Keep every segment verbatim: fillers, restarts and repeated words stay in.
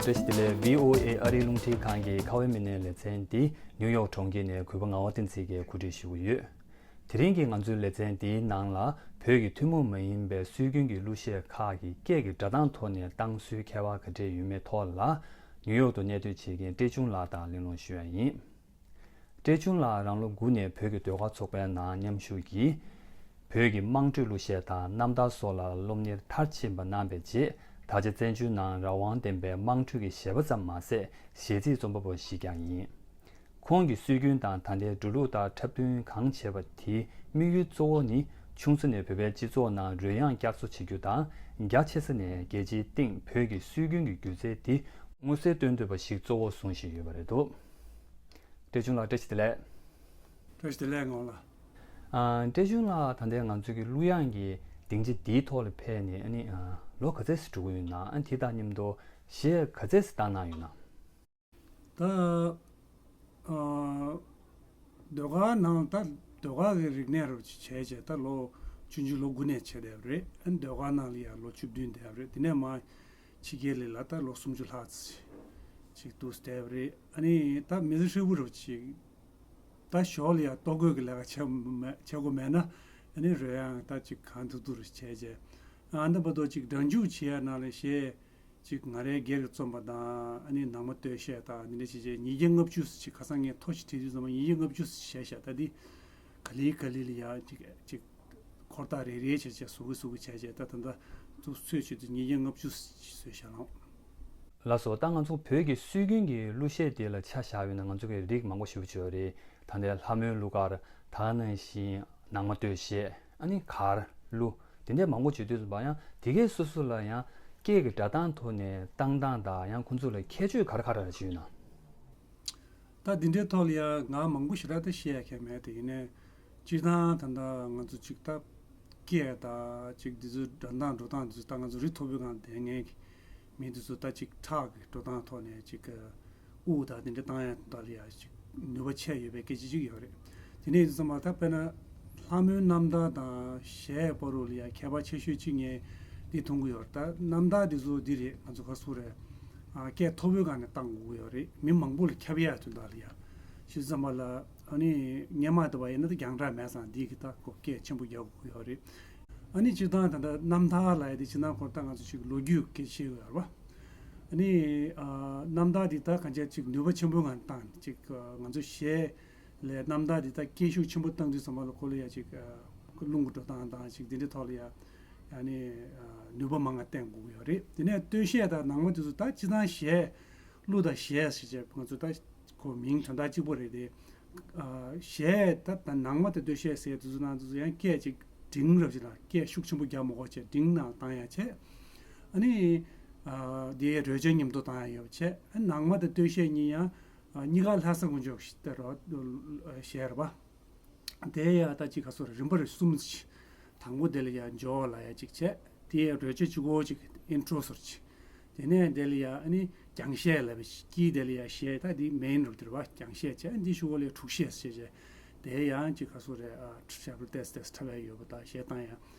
བཀྲ་ཤིས་བདེ་ལེགས། བྷི་ཨོ་ཨེ་ཨ་རིའི་རླུང་འཕྲིན་ཁང་གི་ཁ་བའི་མི་སྣའི་ལེ་ཚན་འདི་ནིའུ་ཡོག་གྲོང་ཁྱེར་ནས་གུས་པ་ངག་དབང་བསྟན་འཛིན་གྱིས་གོ་སྒྲིག་ཞུ་གི་ཡོད། དེ་རིང་གི་ང་ཚོའི་ལེ་ཚན་འདིའི་ནང་ལ་བོད་ཀྱི་ཐུན་མོང་མ་ཡིན་པའི་སྲོལ་རྒྱུན་གྱི་གླུ་གཞས་ཁག་གི་སྐད་ཀྱི་སྒྲ་གདངས་ཐོག་ནས་བཏང་སྲོལ་ཁྱད་པར་ག་འདྲས་ཡོད་མེད་ཐོག་ལ་ནིའུ་ཡོག་ཏུ་གནས་སྡོད་བྱེད་མཁན་བཀྲས་ཆུང་ལགས་དང་གླེང་སློང་ཞུ་ཡ་ཡིན། བཀྲས་ཆུང་ལགས་རང་ལོ་དགུ་ནས་བོད་ཀྱི་ཟློས་གར་ཚོགས་པའི་ནང་མཉམ་ཞུགས་ཀྱིས། བོད་ཀྱི་དམངས་ཁྲོད་གླུ་གཞས་དང་རྣམ་ཐར་སོགས་ལ་སློབ་གཉེར་མཐར་ཕྱིན་པ་གནང་བའི་རྗེས། ད་ཆ་བཙན་བྱོལ་ནང་རང་དབང་ལྡན་པའི་དམངས་ཁྲོད་ཀྱི་གཞས་པ་ཙམ་མ་ཟད། གཞས་ཚིག་རྩོམ་པ་པོ་ཞིག་ཀྱང་ཡིན། ཁོང་གི་སྲོལ་རྒྱུན་དང་ད་ལྟའི་འགྲོ་ལུགས་ལྟར་འཁྲབ་སྟོན་གང་བྱེད་པ་དེའི་དམིགས་ཡུལ་གཙོ་བོ་ནི། ཆུང་ས་ནས་བོད་པའི་སྤྱི་ཚོགས་ནང་རོལ་དབྱངས་བསྐྱར་གསོ་བྱེད་རྒྱུ་དང་། རྒྱ་ཆེ་ས་ནས་རྒྱལ་སྤྱིའི་སྟེང་བོད་ཀྱི་སྲོལ་རྒྱུན་གྱི་སྒྱུ་རྩལ་དེ་མངོན་གསལ་སྟོན་འདོད་པ་ཞིག་གཙོ་བོར་བཟུང་བཞིན་ཡོད་པ་རེད་འདུག་བཀྲས་ཆུང་ལགས། བཀྲ་ཤིས་བདེ་ལེགས། བཀྲ་ཤིས་བདེ་ལེགས། ངོ་ལ། ཨ། བཀྲས་ཆུང་ལགས། ད་ལྟའི་ང་ཚོའི་གི་གླུ་དབྱངས་ཀྱི་སྡིངས་ཆ་འདིའི་ཐོག་ལ་ཕེབས་ནས། ཨ་ནི། ཨ། ལོ་ག་ཚོད་ཙམ་འགྲོ་གི་ཡོད་ན། ཨ། དེ་དང་མཉམ་དུ་གཞས་ག་ཚོད་ཙམ་བཏང་གནང་ཡོད་ན། ད། ཨ། ཟློས་གར་ནང་ད་ཟློས་གར་གྱི་རིག་གནས་རུ་བྱས་བྱས་ད་ལོ་ཆུང་ཆུང་ལོ་དགུ་ནས་བྱས་བསྡད་པ་རེད། ཨ་ནི་ཟློས་གར་ནང་ལ་ཡང་ལོ་བཅུ་བདུན་བསྡད་པ་རེད། དེ་ནས་མ་ཕྱི་རྒྱལ་ལ་ད་ལོ་སུམ་ཅུ་ལྷག་ཙམ་ཅིག་འདུག་བསྡད་པ་རེད། ཨ་ནི་ད་མི་ཚེ་ཧྲིལ་པོ་རུ་ཅིག་ད་ཞོར་ལ་ཡང་ལྟོ་གོས་ཀྱི་ལས་ཀ་བྱེད་མ་བྱེད་དགོས་མེད་ན། ཨ་ནི་རོལ་དབྱངས་ད་ཅིག་གང་ཐུབ་ཐུབ་རུ་བྱས་བྱས། ཨ། ད་བར་དུ་ཅིག་སྒྲ་འཇུག་བྱེད་ཡ་ནང་ལ་གཞས་ཅིག་ང་རའི་སྒེར་གྱི་རྩོམ་པ་དང་། ཨ་ནི་ནང་མ་སྟོད་གཞས་དང་འདི་འདྲ་བྱས་བྱས་ཉིས་བརྒྱ་ལྔ་བཅུ་ཙམ་ཅིག་ཁ་སང་ངས་ཐོ་ཞིག་བྲིས་དུས་ཙམ་པ་ཉིས་བརྒྱ་ལྔ་བཅུ་ཙམ་བྱས་བཞག་ད་འདི་ག་ལེ་ག་ལེ་ལ་ཡ་ཅིག་ཅིག་འཁོར་ཐག་རེ་རེ་བྱས་བྱས་བཟོ་གི་བཟོ་གི་བྱས་བྱས་ད་ད་ད་དུ་ཚོད་བྱེད་དུས་ཉིས་བརྒྱ་ལྔ་བཅུ་ཙམ་ཅིག་བཟོས་བཞག་ལགས། ལགས་སོ། ད་ང་ཚོ་བོད་ཀྱི་སྲོལ་རྒྱུན་གྱི་གླུ་གཞས་དེ་ལ་ཆ་བཞག་ཡོད་ན། ང་ཚོ་གི་རིགས་མང་པོ་ཞེ་པོ་ཅིག་ཡོད་རེད། ད་ལྟའི་ལྷ་མོའི་གླུ་གར། ད་ག་ནང་བཞིན་ནང་མ་སྟོད་གཞས། ཨ་ནི་གར་གླུ། དེ་འདྲའི་མང་པོ་བྱེད་དུས་ཙམ་པ་ཡང་དེ་གའི་སོ་སོ་ལ་ཡང་སྐད་ཀྱི་སྒྲ་གདངས་ཐོག་ནས་བཏང་སྟངས་དང་། ཡང་ཁོང་ཚོ་ལ་ཁྱད་ཆོས་ག་རེ་ག་རེ་ཅིག་ཡོད་ན། ད་འདི་འདྲའི་ཐོག་ལ་ཡང་ང་མང་པོ་ཞེ་དྲག་ད་བཤད་ཡ་གང་མེད། དེ་ཡིན་ནའི་སྤྱིར་བཏང་ད་ལྟ་ང་ཚོ་ཅིག་ད་སྐད་དང་ཅིག་འདི་ཚོའི་སྒྲ་གདངས་འགྲོ་སྟངས་འདི་ཚོ་ད་ང་ཚོ་རི་མཐོ་པོའི་སྒང་བསྡད་མཁན་གྱི་མི་འདི་ཚོ་ད་ཅིག་ཁྲག་གི་འགྲོ་སྟངས་ཐོག་ནས་ཅིག་དབུགས་དང་དེ་འདྲ་བཏང་ཡ་དང་ལ་ཡ་ཅིག་ནུས་པ་ཆེ་ཡོད་པའི་སྐད་ཆ་ཅིག་ཡོད་རེད། དེ་ནས་ཡིན་ཙང་མ་ད་དཔེར་ན་ལྷ་མོའི་རྣམ་ཐར་དང་གཞས་བར་དུ་ལ་ཡ་ཁྱད་པར་ཆེ་ཤོས་ཅིག་ངས་འདི་མཐོང་གི་ཡོད་རེད། ད་རྣམ་ཐར་འདི་ཚོ་འདི་རེད། ང་ཚོ་ག་སུ་རེད། ཨ། སྐད་མཐོ་པོའི་སྒང་ནས་བཏང་དགོས་ཀྱི་ཡོད་རེད། མི་མང་པོ་ལ་ཁྱབ་ཡ་དོན་དག་ལ་ཡ། ཞེས་ཙམ་པ་ལ་ཨ་ནི་སྔོན་མ་དེ་བ་ཡིན་ན་ད་རྒྱང་གྲགས་མེད་ཙང་འདི་གི་ད་ཁོ་སྐད་ཆེན་པོ་རྒྱག་དགོས་ཀྱི་ཡོད་རེད། ཨ་ནི་སྤྱིར་བཏང་ད་ལྟ་རྣམ་ཐར་ལབ་ཡ་དེ་སྤྱིར་བཏང་ཁོ་ད་ང་ཚོ་ཅིག་ལོ་རྒྱུས་སྐད་ཆ་བཤད་ཀྱི་ཡོད་རེད་བ། ཨ་ནི། ཨ། རྣམ་ཐར་འདི་ད་གང་ཅི་ཅིག་ནུས་པ་ཆེན་པོའི་ངང་བཏང་ཅིག་ང་ཚོ་གཞས་ལས་རྣམ་ཐར་འདི་ད་སྐད་ཤུགས་ཆེན་པོ་བཏང་དུས་ཙམ་པ་ལ་ཁོ་ལ་ཡ་ཅིག་ཨ། རླུང་གི་འགྲོ་སྟངས་དང་ཅིག་འདི་འདྲའི་ཐོག་ལ་ཡ། ཡ་ནི། ཨ། ནུས་པ་མང་ང་བསྟན་དགོས་ཀྱི་ཡོད་རེད། དེ་ནས་སྟོད་གཞས་དང་ནང་མ་དེ་ཚོ་ད་སྤྱིར་བཏང་གཞས། གླུ་དང་གཞས་ཟེར་བྱས་ང་ཚོ་ད་ཁོ་མིང་དོན་དག་གཅིག་པོ་རེད་དེ། ཨ། གཞས་ད་ད་ནང་མ་དེ་སྟོད་གཞས་ཟེར་དེ་ཚོ་ནང་དེ་ཚོ་ཡང་སྐད་ཅིག་འབྲིང་རབ་ཅིག་ལ་སྐད་ཤུགས་ཆེན་པོ་རྒྱག་མ་དགོས་བྱས་འབྲིང་ནང་བཏང་ཡ་བྱས། ཨ་ནི། ཨ། དེའི་རོལ་ཆ་མཉམ་དུ་བཏང་ཡ་ཡོད་བྱས། ཨ། ནང་མ་དེ་སྟོད་གཞས་གཉིས་ཡང་། ཨ། གཉིས་ཀ་ལྷ་ས་ཀུན་སྤྱོད་ཞིག་ལྟར་གཞས་རེད་པ། དེ་ཡ་ད་ཅིག་ག་སོ་རིམ་པ་རེ་གསུམ་ཅིག་དང་པོ་དེ་ལ་ཡ་འཇོ་བ་ལ་ཡ་ཅིག་བྱས། དེ་ཡ་རོལ་ཆ་གཅིག་པོ་ཅིག་ཨིན་ཊྲོ་སོར་ཅིག་དེ་ནས་དེ་ལ་ཡ་ཨ་ནི་རྒྱང་གཞས་ལབ་པ་ཅིག་དཀྱིལ་དེ་ལ་ཡ་གཞས་ད་འདི་མེན་རུ་དེ་རེད་བ། རྒྱང་གཞས་བྱས། འདི་ཤུ་གོ་ལ་ཡ་འཁྲུག་གཞས་ཟེར་བྱས། དེ་ཡང་ཅིག་ག་སོ་རེ། ཨ། ཞབས་བྲོ་ཏེས་ཏེས་འཁྲབ་ཡ་ཡོད་པ་དང་གཞས་བཏང་ཡ།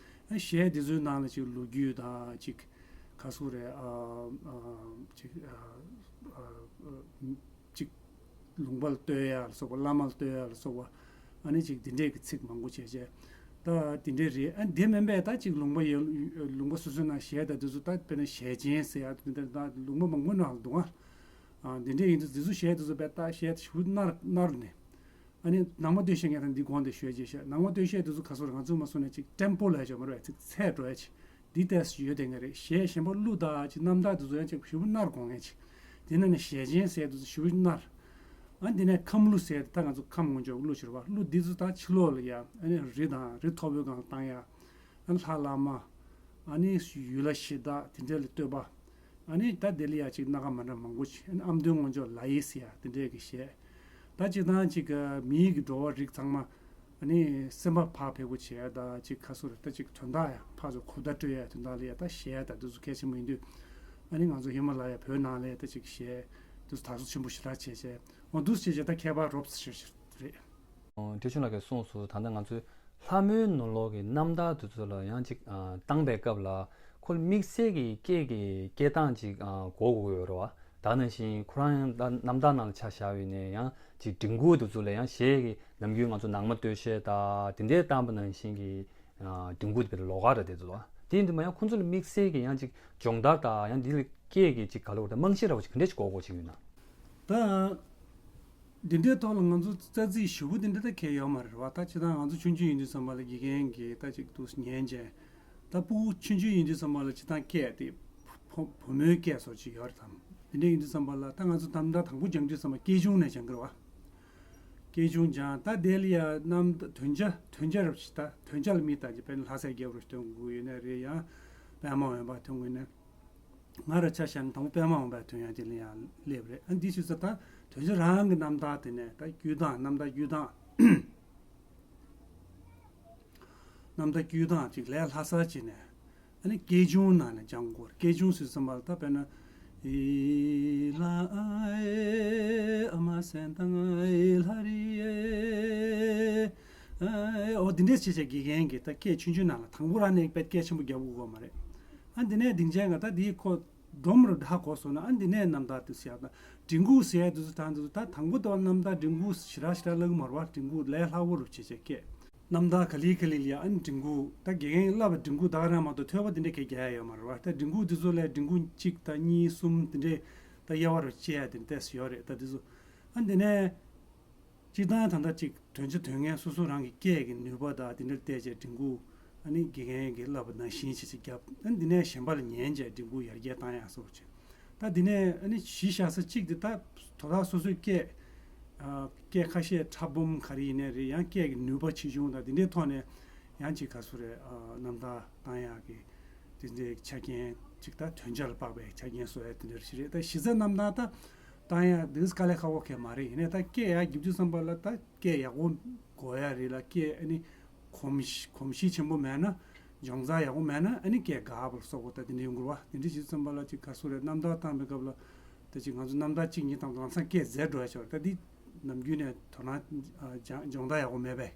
ཨ། གཞས་འདི་ཚོའི་ནང་ལ་ཅིག་ལོ་རྒྱུས་དང་ཅིག་ག་སོ་རེ། ཨ། ཨ། ཅིག་ཨ། ཨ། ཅིག་ལུང་པ་ལ་བསྟོད་ཡ་ལ་སོགས་པ། བླ་མ་ལ་བསྟོད་ཡ་ལ་སོགས་པ། ཨ་ནི་ཅིག་འདི་འདྲས་ཀྱི་ཚིག་མང་པོ་བྱས་བྱས། ད་འདི་འདྲས་རེད། ཨ། འདི་མིན་པའི་ད་ཅིག་ལུང་པ་ཡོད། ལུང་པ་སོ་སོའི་ནང་གཞས་ད་འདི་ཚོ་ད་དཔེར་ན་ཞལ་ཆེན་ཟེར་ཡ་འདི་འདྲ་ད་ལུང་པ་མང་པོ་ནང་ལ་འདུག་ཨ། ཨ། འདི་འདྲས་ཡིན་དུས་འདི་ཚོ་གཞས་འདི་ཚོ་དཔེ་ད་གཞས་ཞུ་ནར་ནར་ནས། ཨ་ནི་ནང་མ་སྟོད་གཞས་ངས་ད་འདི་གོང་དེ་ཞུས་རྗེས་བཤད། ནང་མ་སྟོད་གཞས་འདི་ཚོ་ག་སོ་རེ་ང་ཚོ་མ་སོང་ནས་ཅིག་ཊེམ་པོ་ལ་ཡ་ཅོ་མ་རེད། ཅིག་ཚད་འགྲོ་ཡ་ཅིག་འདི་ལྟས་ཡོད་དེ་ངེས་རེད། གཞས་གཞན་པ་གླུ་དང་ཅིག་རྣམ་ཐར་དེ་ཚོ་ཡང་ཅིག་ཞེ་པོ་ནར་གོང་ངེས་ཅིག་དེ་ནང་ནས་ཞལ་ཆེན་ཟེར་དེ་ཚོ་ཞེ་པོ་ནར། ཨ། འདི་ནས་ཁམས་གླུ་ཟེར་དེ་ད་ང་ཚོ་ཁམས་ངོ་ཅོག་གླུ་ཞིག་རེད་བ། གླུ་འདི་ཚོ་ད་ཕྱི་ལོགས་ལ་ཡ། ཨ་ནི་རི་དང་རི་མཐོ་པོའི་སྒང་བཏང་ཡ། ཨ། ལྷ་བླ་མ། ཨ་ནི་ཡུལ་ལྷ་གཞི་བདག་དེ་འདྲ་ལ་བསྟོད་པ། ཨ་ནི་ད་དེ་ལ་ཡ་ཅིག་སྣ་ཁ་མ་འདྲ་མང་པོ་ཅིག་ཨ་ནི་ཨ་མདོའི་ངོ་ཅོག་ལ་ཡི་ཟེར་ཡ་དེ་འདྲས་ཀྱི་གཞས། ད་ཅིག་དང་ཅིག་མིའི་གི་འགྲོ་བ་རིགས་ཚང་མ། ཨ་ནི་སེམས་པ་ཕར་ཕེབས་པོ་བྱས་ད་ཅིག་ཁ་སོ་རེ་ད་ཅིག་དོན་དག་ཡང་ཕར་ཚུར་གོ་བརྡ་སྤྲོད་ཡ་དོན་དག་ལ་ཡ་ད་གཞས་ད་དེ་ཚོ་གལ་ཆེན་པོ་ཡིན་དུས། ཨ་ནི་ང་ཚོ་ཧི་མ་ལ་ཡ་བོད་ནང་ལ་ཡ་ད་ཅིག་གཞས་དེ་ཚོ་དར་སྲོལ་ཆེན་པོ་ཞེ་དྲག་བྱས་བྱས། འོ་འདུག་སེ་བྱས་བྱས་ད་ཁྱད་པར་རོབ་ཙམ་ཞིག་རེད། བཀྲས་ཆུང་ལགས་ཀྱིས་གསུངས་སོང་། ད་ལྟ་ང་ཚོའི་ལྷ་མོའི་ནང་ལོགས་ཀྱི་རྣམ་ཐར་དེ་ཚོ་ལ་ཡང་ཅིག་ཨ། བཏང་པའི་སྐབས་ལ་ཁོ་ལ་དམིགས་བསལ་གྱི་སྐད་ཀྱི་སྐད་གདངས་ཅིག་ཨ། གོ་དགོས་ཡོད་རེད་བ། ད་ནང་བཞིན་ཁོ་རང་ཡང་ད་རྣམ་ཐར་ནང་ལ་ཆ་བཞག་པ་ཡིན་ན་ཡང་ཅིག་མགྲིན་ཁུག་དེ་ཚོ་ལ་ཡང་གཞས་ཀྱི་ནམ་རྒྱུན་ང་ཚོ་ནང་མ་སྟོད་གཞས་དང་དེ་འདྲའི་བཏང་པ་ནང་བཞིན་གྱི་མགྲིན་ཁུག་དེ་བས་ལོགས་ཀ་ར་དེ་ཚོ་ལ། དེ་ཡིན་དུས་མ་ཡང་ཁོང་ཚོ་ལ་དམིགས་བསལ་གྱི་ཡང་ཅིག་སྦྱོང་བརྡར་དང་ཡང་འདི་ལ་སྐད་ཀྱི་ཅིག་ག་ལ་བར་དུ་རྨང་གཞི་འདྲ་བོ་ཅིག་ག་འདྲས་ཅིག་དགོས་དགོས་ཅིག་ཡོད་ན། ད། འདི་འདྲའི་ཐོག་ལ་ང་ཚོ་རྩ་ཚིག་ཞིབ་པོ་འདི་འདྲ་ད་གལ་ཡོད་མ་རེད་བ། ད་སྤྱིར་བཏང་ང་ཚོ་ཆུང་ཆུང་ཡིན་དུས་ཙམ་པ་ལ་དགེ་རྒན་གྱིས་ད་ཅིག་ཏུ་ཉན་བྱས། ད་སྤུ་གུ་ཆུང་ཆུང་ཡིན་དུས་ཙམ་པ་ལ་སྤྱིར་བཏང་སྐད་དེ་བུ་བུ་བུ་མོའི་སྐད་སོགས་ཅིག་ཡོད་རེད་དམ། འདི་འདྲ་ཡིན་དུས་ཙམ་པ་ལ་ད་ང་ཚོ་ད་ལྟ་དང་པོ་སྦྱང་དུས་ཙམ་པ་སྐད་ཆུང་ནས་སྦྱང་གི་རེད་བ། སྐད་ཆུང་སྦྱང་ད་དེ་ལ་ཡ་རྣམ་དོན་བྱ་དོན་བྱ་རབ་ཞིག་ད་དོན་བྱ་ལ་མི་ལྟ་ཅིག་དཔེར་ན་ལྷ་སའི་རྒྱལ་པོ་རབ་སྟོན་དགོས་ཡོད་ན་རེད། ཡང་པད་མ་འོད་འབར་ཐོན་དགོས་ན། ང་རང་ཆ་བཞག་ན་དང་པོ་པད་མ་འོད་འབར་ཐོན་ཡག་དེ་ལ་ཡང་སླེབས་རེད། ཨ་འདི་ཞུ་ས་ད་དོན་བྱ་རང་གི་རྣམ་ཐར་དེ་ནས་ད་བསྐྱུར་སྟངས་རྣམ་ཐར་བསྐྱུར་སྟངས། རྣམ་ཐར་བསྐྱུར་སྟངས་ཅིག་ལས་ལྷག་ས་ཅིག་ནས་ཨ་ནི་སྐད་ཆུང་ནང་ནས་སྦྱང་དགོས་རེད། སྐད་ཆུང་ཟེར་ཙམ་པ་ལ་ད་དཔེར་ན། ཨི་ལ་ཨེ་ཨ་མ་སེན་ཏང་ཨེ་ལ་རི་ཨེ། ཨོ་འདི་འདྲས་བྱས་བྱས་དགེ་རྒན་གྱིས་ད་སྐད་ཆུང་ཆུང་ནང་ལ་དང་པོ་རང་ནས་དཔེ་སྐད་ཆེན་པོ་རྒྱབ་དགོས་མ་རེད། ཨ་འདི་ནས་སྡིངས་ཆའི་ང་ད་འདིའི་ཁོ་སྒྲོམ་རུ་ད་གོ་སོང་ན་ཨ་འདི་ནས་རྣམ་ཐར་དེ་ཟེར་ཡག་ད་མགྲིན་ཁུག་ཟེར་ཡག་དེ་ཚོ་ད་འདི་ཚོ་ད་དང་པོ་དེ་བ་རྣམ་ཐར་མགྲིན་ཁུག་ཞེ་དྲག་ཞེ་དྲག་ལབ་ཀྱི་མ་རེད་བ། མགྲིན་ཁུག་ལས་སླ་བོ་རུ་བྱེད་བྱེད་སྐད། རྣམ་ཐར་ག་ལེ་ག་ལེ་ལ་ཡ་ཨ་ནི་མགྲིན་ཁུག་ད་དགེ་རྒན་གྱིས་བསླབ་པའི་མགྲིན་ཁུག་ད་ག་རང་མ་གཏོགས་ཐོས་པ་དེ་འདྲས་གས་རྒྱག་ཡག་ཡོད་མ་རེད་བ། ད་མགྲིན་ཁུག་དེ་ཚོ་ལས་མགྲིན་ཁུག་གཅིག་དང་གཉིས་གསུམ་དེ་འདྲས་ད་དབྱེ་བ་རུ་བཅད་ཡག་དེ་འདྲས་ཡོད་རེད། ད་དེ་ཚོ་ཨ་འདི་ནས། སྤྱིར་བཏང་ད་ལྟ་ཅིག་དོན་བྱ་དོན་ངན་སོ་སོ་རང་གི་སྐད་ཀྱི་ནུས་པ་དང་དེ་འདྲར་བལྟས་བྱས་མགྲིན་ཁུག་ཨ་ནི་དགེ་རྒན་གྱིས་བསླབ་པ་ནང་བཞིན་བྱས་བྱས་བརྒྱབ། ཨ་ནི་འདི་ནས་གཞན་པ་ལ་ཉན་བྱས་མགྲིན་ཁུག་ཡར་རྒྱས་བཏང་ཡག་སོགས་བྱས། ད་འདི་ནས་ཨ་ནི་གཞི་བཞག་ས་གཅིག་དེ་ད་དོ་བདག་སོ་སོའི་སྐད་ཨ་སྐད་ཁ་ཤས་ཕྲ་སྦོམ་ག་རེ་ཡིན་ནའི་རེད། ཡང་སྐད་ཀྱི་ནུས་པ་ཆེ་ཆུང་དང་དེ་འདྲའི་ཐོག་ནས་ཡང་ཅིག་ག་ཚོད་རེད། ཨ་རྣམ་ཐར་བཏང་ཡག་གི་དེ་འདྲའི་ཆ་རྐྱེན་ཅིག་ད་དོན་བྱ་ལ་དཔག་པའི་ཆ་རྐྱེན་བཟོ་ཡག་དེ་འདྲ་ཞིག་རེད། ད་གཞི་རྩའི་རྣམ་ཐར་ད་བཏང་ཡག་འདི་དཀའ་ལས་ཁག་པོ་གང་ཡང་མ་རེད། ཡིན་ནའི་ད་སྐད་ཡར་རྒྱུག་དུས་ཙམ་པ་ལ་ད་སྐད་ཡག་པོ་དགོས་ཡག་རེད་ལ། སྐད་ཨ་ནི་གོམས་གཤིས་གོམས་གཤིས་ཆེན་པོ་མེད་ན། སྦྱོང་རྩལ་ཡག་པོ་མེད་ན་ཨ་ནི་སྐད་འགག་པ་ལ་སོགས་པ་ད་དེ་འདྲ་ཡོང་གི་རེད་བ། དེ་འདྲ་བྱེད་དུས་ཙམ་པ་ལ་ཅིག་ག་ཚོད་རེད། རྣམ་ཐར་བཏང་པའི་སྐབས་ལ་ད་ཅིག་ང་ཚོ་རྣམ་ཐར་གཅིག་གཉིས་བཏང་དུས་ལམ་སང་སྐད་ཟད་འགྲོ་ཡག་ཆགས་པ་རེད། ད་འདི་ནམ་རྒྱུན་ནས་དོ་སྣང་ཨ་སྦྱང་སྦྱོང་བརྡར་ཡག་པོ་མེད་པས་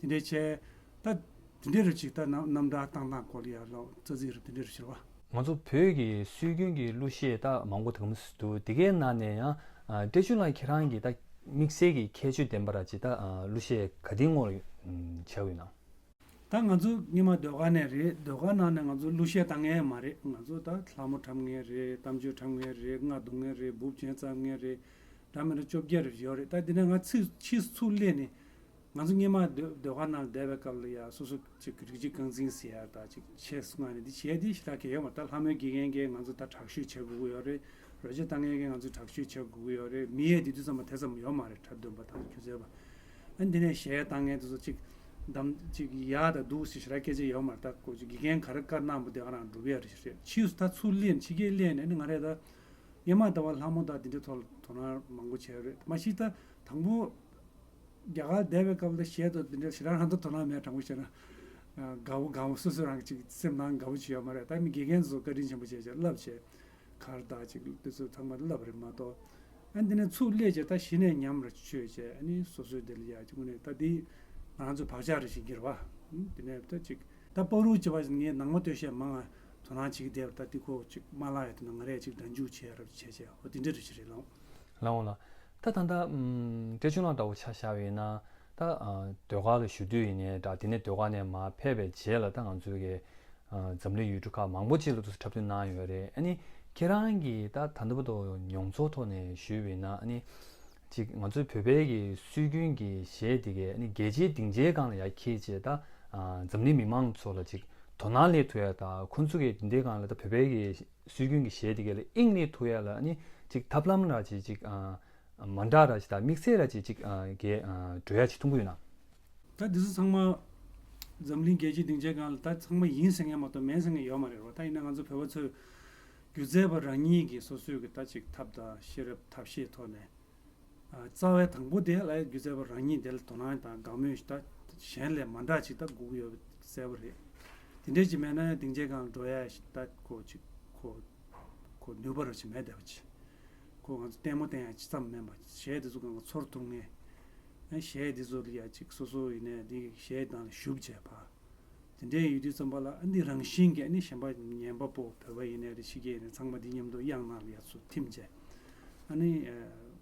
དེ་འདྲ་བྱས། ད་དེ་འདྲ་རུ་ཅིག་ད་རྣམ་རྣམ་ཐར་བཏང་སྟངས་སྐོར་ལ་ཡ་ལ་རྩ་ཚིག་རུ་དེ་འདྲ་རུ་ཤར་བ། ང་ཚོ་བོད་ཀྱི་སྲོལ་རྒྱུན་གྱི་གླུ་གཞས་ད་མང་པོ་དེ་ག་མོ་ཞིག་འདུག་དེ་གའི་ནང་ནས་ཡང་ཨ་བཀྲ་ཤིས་ལགས་ཁྱེད་རང་གིས་ད་དམིགས་བསལ་གྱི་ཁྱད་ཆོས་ལྡན་པ་ར་ཅིག་ད་ཨ་གླུ་གཞས་ག་དེའི་ངོ་ལ་ཨམ་བྱས་ཡོད་ན། ད་ང་ཚོ་སྔོན་མ་ཟློས་གར་ནས་རེད། ཟློས་གར་ནང་ནས་ང་ཚོ་གླུ་གཞས་བཏང་མཁན་མ་རེད། ང་ཚོ་ད་ལྷ་མོ་འཁྲབ་མཁན་རེད། གཏམ་བརྗོད་འཁྲབ་མཁན་རེད། རྔ་རྡུང་མཁན་རེད། འབུབ་ཆེན་བརྩམ་མཁན་རེད། འདྲ་མི་འདྲ་བཅོ་བརྒྱད་རེ་ཡོད་རེད། ད་འདི་ནས་ང་ཚིག་ཕྱིས་སུ་ཚུར་སླེབས་ནས། ང་ཚོ་སྔོན་མ་ཟློས་ཟློས་གར་ནང་བསྡད་པའི་སྐབས་ལ་ཡ་སོ་སོ་ཅིག་རིགས་གཅིག་རྐང་འཛིན་ཟེར་ཡ་ད་ཅིག་ཆེད་མངགས་ནས་འདི་བྱས་འདི་ཞེ་དྲག་གི་ཡོད་མ་རེད། ད་ལྷ་མོའི་དགེ་རྒན་གྱིས་ང་ཚོ་ད་དྲག་ཤོས་བྱེད་དགོས་ཀྱི་ཡོད་རེད། རོལ་ཆ་བཏང་མཁན་གྱིས་ང་ཚོ་དྲག་ཤོས་བྱེད་དགོས་ཀྱི་ཡོད་རེད། མི་ཡས་འདི་དུས་ཙམ་པ་དེ་ཙམ་ཡོད་མ་རེད། འཁྲབ་སྟོན་པ་དང་སྒྱུ་རྩལ་པ། ཨ་འདི་ནས་གཞས་བཏང་མཁན་དེ་ཚོ་ཅིག་གདམ་ཅིག་ཡག་དང་སྡུག་ཟེར་ཞེ་དྲག་སྐད་ཆ་ཡོད་མ་རེད། ད་ཁོ་ཅིག་དགེ་རྒན་ག་རེ་བཀའ་གནང་པ་དེ་ག་རང་སྒྲུབ་ཡ་རེད་ཞེས་རེད། ཕྱིས་སུ་ད་ཚུར་སླེབས་ནས་ཕྱི་རྒྱལ་སླེབས་ནས་ཨ་ནི་ང་རས་ད། སྔོན་མ་ཟླ་བ་ལྷ་མོ་དང་དེ་འདྲའི་ཐོག་ལ་དོ་སྣང་མང་པོ་བྱས་རེད། མ་གཞི་ད་དང་པོ་རྒྱ་གར་བསྡད་པའི་སྐབས་ལ་གཞས་དང་དེ་འདྲ་ཞེ་དྲག་རང་ད་དོ་སྣང་མེད། དྲང་པོ་བཤད་ན་དགའ་བོ་དགའ་བོ་སོ་སོ་རང་གི་ཅིག་སེམས་ནང་དགའ་བོ་ཅིག་ཡོད་མ་རེད། ད་མི་དགེ་རྒན་ཚོ་བཀའ་དྲིན་ཆེན་པོ་བྱས་བྱས་བསླབ་བྱས་གར་དང་ཅིག་དེ་ཚོ་ཚང་མ་བསླབ་རེད་མ་གཏོགས། ཨ་འདི་ནས་ཚུར་སླེབས་བྱས་ད་གཞི་ནས་ཉམས་རེ་ཆོས་བྱས་ཨ་ནི་སོ་སོའི་དེ་ལ་ཡ་ཅིག་དངོས་གནས་ད་འདི་ང་རང་ཚོ་བག་ཆགས་རེ་ཞིག་འགྱུར་བ། དེ་ནས་ད་ཅིག་ད་བར་དུ་བྱས་པ་ངས་ནང་མ་སྟོད་གཞས་མང་ང་དོ་སྣང་བྱེད་ཀྱི་བསྡད་པ་ད་འདི་ཁོ་ཅིག་མ་བརླག་ཡ་དེ་ན་ང་རས་ཅིག་སྒྲ་འཇུག་བྱས་རབས་བྱས་བྱས་ཨོ་དེ་འདྲ་རེ་ཞིག་རེད་ལགས། ལགས་འོང་ལགས། ད་ད་ལྟ་ཨམ་བཀྲ་ཤིས་ལགས་འདྲ་བོ་ཆ་བཞག་པ་ཡིན་ན་ད་ཨ་ཟློས་གར་ལ་ཞུགས་དུས་ཡིན་ནའི་འདྲ། དེ་ནས་ཟློས་གར་ནས་མར་ཕེབས་པའི་རྗེས་ལ་ད་ང་ཚོའི་གི་ཨ་འཛམ་གླིང་ཡུལ་གྲུ་ཁག་མང་པོ་ཅིག་ལ་དུ་འཁྲབ་སྟོན་གནང་ཡོད་རེད། ཨ་ནི་ཁྱེད་རང་གིས་ད་ད་ལྟ་བར་དུ་མྱོང་ཚོར་ཐོག་ནས་ཞུས་པ་ཡིན་ན། ཨ་ནི་ཅིག་ང་ཚོའི་བོད་པའི་གི་སྲོལ་རྒྱུན་གྱི་གཞས་འདི་གས་ཨ་ནི་རྒྱལ་སྤྱིའི་སྡིངས་ཆའི་སྒང་ལ་ཡར་འཁྱེར་བྱས་ད་ཨ་འཛམ་གླིང་མི་མང་ཚོ་ལ་ཅིག་དོ་སྣང་སླེབས་ཐུབ་ཡ་དང་ཁོང་ཚོ་གི་འདི་འདྲའི་སྒང་ལ་ད་བོད་པའི་གི་སྲོལ་རྒྱུན་གྱི་གཞས་འདི་གས་ལ་དབྱིངས་སླེབས་ཐུབ་ཡ་ལ་ཨ་ནི་ཅིག་ཐབས་ལམ་ར་ཅིག་ཅིག་ཨ་མ་འདྲ་ར་ཅིག་དང་དམིགས་བསལ་ར་ཅིག་ཅིག་ཨ་གས་ཨ་འགྲོ་ཡ་ཅིག་མཐོང་གི་ཡོད་ན། ད་འདི་ཚོ་ཚང་མ་འཛམ་གླིང་རྒྱལ་སྤྱིའི་སྡིངས་ཆའི་སྒང་ལ་ད་ཚང་མ་ཡིན་ཟེར་མཁན་མ་གཏོགས་མིན་ཟེར་མཁན་ཡོད་མ་རེད་རོ། ད་ཡིན་ན་ང་ཚོ་བོད་པ་ཚོས་སྒྱུ་རྩལ་པ་རང་ཉིད་ཀྱིས་སོ་སོའི་གི་ད་ཅིག་ཐབས་དང་ཤེས་རབ་ཐབས་ཤེས་ཐོག་ནས། ཨ་རྩ་བའི་དང་པོ་དེ་ལ་སྒྱུ་རྩལ་པ་རང་ཉིད་དེ་ལ་དོ་སྣང་དང་དགའ་མོས་ཤིག་ད་གཞན་ལས་མ་འདྲ་ཅིག་ད་དགོས་ཀྱི་ཡོད་པ་གསལ་པོ་རེད། དེ་འདྲས་ཅིག་མེད་ན་ཡང་སྡིངས་ཆའི་སྒང་འགྲོ་ཡ་ཞིག་ད་ཁོ་ཅིག་ཁོ་ཁོ་ནུས་པ་རུ་ཅིག་མེད་བསྡད་པ་ཅིག་ཁོ་ང་ཚོ་ལྟད་མོ་བསྟན་ཡ་ཅིག་ཙམ་མིན་པ་གཞས་དེ་ཚོ་སྒང་ག་ཚོར་ཐུབ་མཁན། ཨ་གཞས་དེ་ཚོ་ལ་ཡ་ཅིག་སོ་སོ་ཡིན་ནའི་འདི་གཞས་དང་ལ་ཞུགས་བྱས་པ། དེ་འདྲའི་ཡོད་དུས་ཙམ་པ་ལ་ཨ་འདི་རང་བཞིན་གྱིས་ཨ་ནི་གཞན་པ་ཉན་པ་པོ་བོད་པ་ཡིན་ནའི་རེད་ཕྱི་རྒྱལ་ཡིན་ནའི་ཚང་མ་འདི་མཉམ་དུ་དབྱངས་ནང་ལ་ཡར་ཚུར་ཐིམ་བྱས། ཨ་ནི་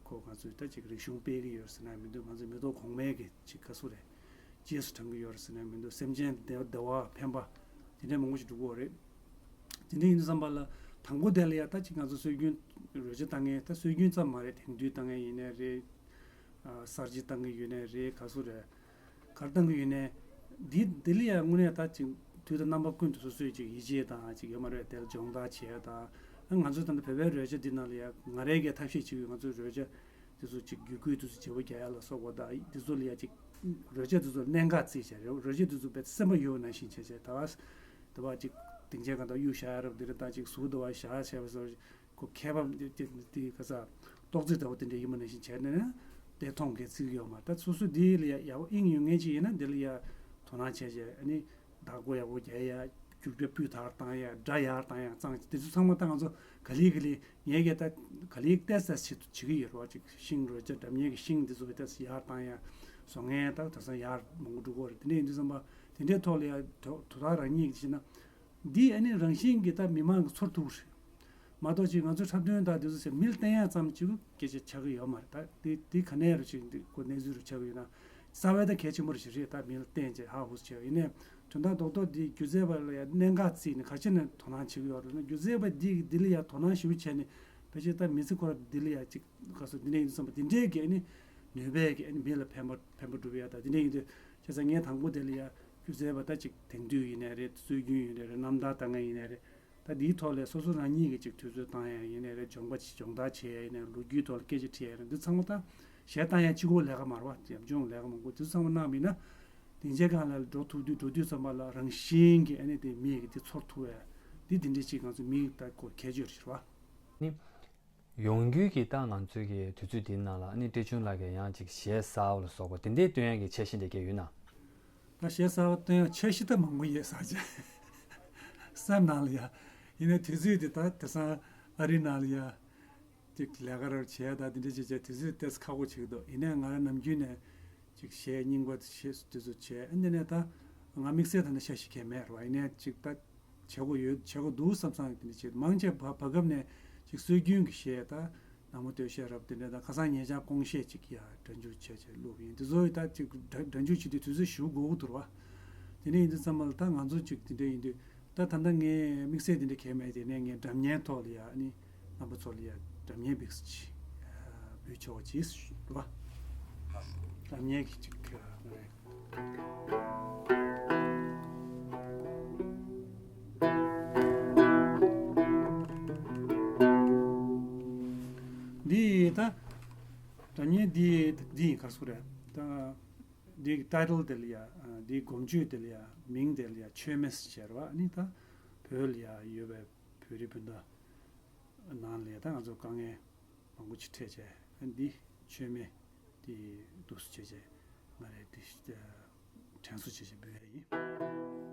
ཁོ་ང་ཚོས་ད་ཅིག་རིག་གཞུང་སྤེལ་གྱི་ཡོད་ཟེར་ན་མི་འདུག་ང་ཚོས་མི་ཐོག་གོང་མའི་གི་ཅིག་ག་ཚོད་རེད། རྗེས་སུ་འབྲང་གི་ཡོད་རེད་ཟེར་ན་མི་འདུག་སེམས་ཅན་བདེ་བདེ་བ་ཕན་པ་དེ་འདྲའི་མང་པོ་ཞིག་འགྲོ་གི་ཡོད་རེད། དེ་འདྲ་ཡིན་དུས་ཙམ་པ་ལ་དང་པོ་དེ་ལ་ཡ་ད་ཅིག་ང་ཚོ་སྲོལ་རྒྱུན་རོལ་ཆ་བཏང་མཁན་ད་སྲོལ་རྒྱུན་ཙམ་མ་རེད། དེང་དུས་བཏང་མཁན་ཡིན་ནའི་རེད། ཨ་གསར་བརྗེ་བཏང་གི་ཡོད་ནའི་རེད། ག་ཚོད་རེད། གར་བཏང་གི་ཡོད་ནའི་འདི་འདི་ལ་ཡ་དངོས་གནས་ད་ཅིག་དུས་དང་རྣམ་པ་ཀུན་ཏུ་སོ་སོའི་ཅིག་ཡིད་ཆེས་དང་ཅིག་ཡོད་མ་རེད། དེ་ལ་སྦྱོང་བརྡར་བྱེད་ཡ་དང་ང་ཚོ་ད་ལྟ་བོད་པའི་རོལ་ཆ་འདི་ནང་ལ་ཡ་ང་རའི་གི་ཐབས་ཤེས་བྱེད་ཀྱི་ང་ཚོའི་རོལ་ཆ་དེ་ཚོ་ཅིག་རྒྱུད་སྐུད་དེ་ཚོ་བརྗེ་པོ་རྒྱག་ཡ་ལ་སོགས་པ་དང་དེ་ཚོ་ལ་ཡ་ཅིག་རོལ་ཆ་དེ་ཚོ་གནད་འགག་བརྩིས་བྱས་རོལ་ཆ་དེ་ཚོ་དཔེ་སེམས་པ་ཡོད་ནང་བཞིན་བྱས་བྱས་ད་བར་དེ་བ་ཅིག་སྡིངས་ཆའི་སྒང་དུ་གཡུག་བཞག་ཡ་རབས་འདི་རེད། ད་ཅིག་ཟུར་དུ་བ་བཞག་བྱས་པ་སོགས་ཁོ་མཁས་པ་དེ་དེ་དེ་ག་ས་ཏོག་ཙེ་ལྟ་བུ་དེ་འདྲ་ཡིན་པ་ནང་བཞིན་བྱས་ནས་ནི་དེ་མཐོང་གི་ཚིག་ཡོད་མ་རེད། ད་སོ་སོ་དེ་ལ་ཡ་ཡག་པོ་དབྱིངས་ཡོད་མཁན་ཅིག་ཡིན་ན་དེ་ལ་ཡ་དོ་སྣང་བྱས་བྱས་ཨ་ནི་བདག་པོ་ཡག་པོ་རྒྱག་ཡ་རྒྱུག་པའི་སྤུས་དག་བཏང་ཡ་སྒྲ་ཡག་བཏང་ཡ་གཙང་དེ་ཚོ་ཚང་མ་ད་ང་ཚོ་ག་ལེ་ག་ལེ་ངས་ཀྱི་ད་ག་ལེ་ཏེ་ས་བྱེད་བྱེད་ཀྱི་ཡོད་རེད་བ། ཅིག་ཤིང་རོལ་ཆ་སྒྲ་སྙན་གྱི་ཤིང་དེ་ཚོ་གི་ཏེ་ས་ཡག་བཏང་ཡ་བཟོ་མཁན་ད་དེང་སང་ཡག་མང་པོ་འགྲོ་གི་ཡོད་རེད། དེ་འདྲ་ཡིན་དུས་ཙམ་པ་དེ་འདྲའི་ཐོག་ལ་ཡ་དོ་དོ་བདག་རང་ཉིད་ཀྱི་བྱས་ན། འདི་ཨ་ནི་རང་བཞིན་གྱིས་ད་མི་མང་གི་ཚོར་ཐུབ་རེད། མ་གཏོགས་ཅིག་ང་ཚོ་འཁྲབ་སྟོན་དང་དེ་ཚོ་ཟེར་མི་ལ་བསྟན་ཡག་ཙམ་ཅིག་སྐད་ཆ་ཆགས་ཀྱི་ཡོད་མ་རེད། ད་འདི་འདི་ག་ནས་རུ་ཅིག་འདི་ཁོ་གནས་ཚུལ་རུ་ཆགས་ཀྱི་ཡོད་ན་རྩ་བའི་ད་གལ་ཆེན་པོ་རུ་ཞིག་རེད། ད་མི་ལ་བསྟན་བྱས་ཧ་ཧུ་ཆེ་ཡིན་ནའི་དོན་དག་རྡོག་རྡོག་འདི་སྒྱུ་རྩལ་པ་ལ་ཡ་གནད་འགག་བརྩིས་ནས་ག་ཅི་ནས་དོ་སྣང་བྱེད་ཀྱི་ཡོད་རེད་ན་སྒྱུ་རྩལ་པ་འདི་འདི་ལ་ཡ་དོ་སྣང་ཞེ་པོ་བྱས་ནས་ཕལ་ཆེར་ད་མི་ཚེ་ཁོ་ར་འདི་ལ་ཡ་ཅིག་ག་སོ་འདི་འདྲ་ཡིན་བསམ་པ་འདི་འདྲའི་གི་ཨ་ནི་ནུས་པའི་གི་ཨ་ནི་མི་ལ་ཕན་པ་ཕན་པ་སྒྲུབ་ཡ་ད་འདི་འདྲ་ཡིན་དུས། བྱས་ཙང་ངས་དང་པོ་དེ་ལ་ཡ་སྒྱུ་རྩལ་པ་ད་ཅིག་དེང་དུས་ཡིན་ནའི་རེད། སྲོལ་རྒྱུན་ཡིན་ནའི་རེད། རྣམ་ཐར་ལྟ་མཁན་ཡིན་ནའི་རེད། ད་འདིའི་ཐོག་ལ་སོ་སོ་རང་ཉིད་ཀྱིས་ཅིག་དུས་ཚོད་བཏང་ཡ་ཡིན་ནའི་རེད། སྦྱོང་པ་སྦྱོང་བརྡར་བྱེད་ཡ་ཡིན་ནའི་ལོ་རྒྱུས་ཐོག་ལ་སྐད་ཆ་དྲིས་ཡ་ཡིན་ནའི་འདི་ཚང་མ་ད་གཞས་བཏང་ཡ་གཅིག་པོ་ལས་ཀ་མ་རེད་བ། ཡབ་ཆུང་ལས་ཀ་མང་པོ་འདི་ཚང་མ་གནང་བ་ཡིན་ན་སྡིངས་ཆའི་སྒང་ལ་འགྲོ་ཐུབ་དུས་འགྲོ་དུས་ཙམ་པ་ལ་རང་བཞིན་གྱིས་ཨ་ནི་དེ་མི་ཡི་གི་དེ་ཚོར་ཐུབ་ཡ་འདི་དེ་འདྲའི་ཅིག་ང་ཚོ་མི་ཡི་ད་ཁོ་ཁྱད་ཆོས་རེད་བ། ནི། ཡོང་རྒྱུའི་གི་ད་ང་ཚོའི་གི་དུས་ཚོད་འདིའི་ནང་ལ་ཨ་ནི་བཀྲས་ཆུང་ལགས་ཀྱིས་ཡང་ཅིག་གཞས་གསར་པ་ལ་སོགས་པ་དེ་འདྲའི་སྟོན་ཡག་གི་འཆར་གཞི་འདྲ་སྐྱེ་ཡོད་ན། ད་གཞས་གསར་པ་སྟོན་ཡག་འཆར་གཞི་ད་མང་པོ་ཡོད་ས་ཆ། སེམས་ནང་ལ་ཡ། ཡིན་ནའི་དུས་ཚོད་འདི་ད་དེང་སང་ཨ་རི་ནང་ལ་ཡ། ཅིག་ལས་ཀ་རེ་བྱས་ད་དེ་འདྲ་བྱས་བྱས་དུས་ཚོད་ཏོག་ཙམ་ཁག་པོ་ཆགས་ཀྱི་འདུག་ཡིན་ནའི་ང་རང་ནམ་རྒྱུན་ནས་ཅིག་གཞས་རྙིང་པ་གཞས་དེ་ཚོ་བྱས་ཨ་ནི་ནས་ད་ང་དམིགས་བསལ་ད་ནི་འཆར་གཞི་གང་ཡང་མེད་རེད་བ། ཡིན་ནའི་ཅིག་ད་བྱེད་དགོས་ཡོད་བྱེད་དགོས་འདུག་བསམ་བསམ་དེ་འདྲ་བྱས་མང་ཆེ་བར་བར་སྐབས་ནས་ཅིག་སྲོལ་རྒྱུན་གྱི་གཞས་ད་ནང་མོ་སྟོད་གཞས་རབ་དེ་འདྲ་ད་ཁ་སང་ཉེ་ཆར་ཀོང་གཞས་ཅིག་ཡ་སྒྲ་འཇུག་བྱས་བྱས་བླུགས་ཡིན། དེ་ཚོ་ད་ཅིག་སྒྲ་སྒྲ་འཇུག་བྱེད་དུས་དུས་ཚོད་ཞེ་པོ་འགོར་གྱི་འདུག་རེད་བ། དེ་འདྲ་ཡིན་དུས་ཙམ་པ་ལ་ད་ང་ཚོ་ཅིག་དེ་འདྲ་ཡིན་དུས་ད་ད་ལྟ་ངས་དམིགས་བསལ་དེ་འདྲ་གང་ཡང་མེད། དེ་ནས་ངས་སྒྲ་སྙན་ཐོག་ལ་ཡ་ཨ་ནི་རྣམ་པ་ཚོ་ལ་ཡ་སྒྲ་སྙན་འབིགས་ཅིག་འབུལ་ཆོག་ཅིག་རེད་བ། སྒྲ་སྙན་གྱི་ཅིག་རེད། འདི་ད་སྒྲ་སྙན་འདི་འདི་ཡིན་ག་སུ་རེད་ད། འདིའི་ཊའི་ཊལ་དེ་ལ་ཡ། འདིའི་སྒོམ་བརྗོད་དེ་ལ་ཡ། མིང་དེ་ལ་ཡ་མཆོད་མེ་ཟེར་བ་ནི་ད་བོད་ལ་ཡ་ཡོད་པའི་བོད་རིགས་སྤུན་ཟླ་ནང་ལ་ཡ་ད་ང་ཚོ་དཀའ་ངལ་མང་པོ་ཅིག་འཕྲད་བྱས་འདི་མཆོད་མེ་དེ་འདུག་སེ་བྱས་བྱས་ང་རས་དེ་དྲན་གསོ་བྱས་བྱས་འབུལ་ཡ་ཡིན།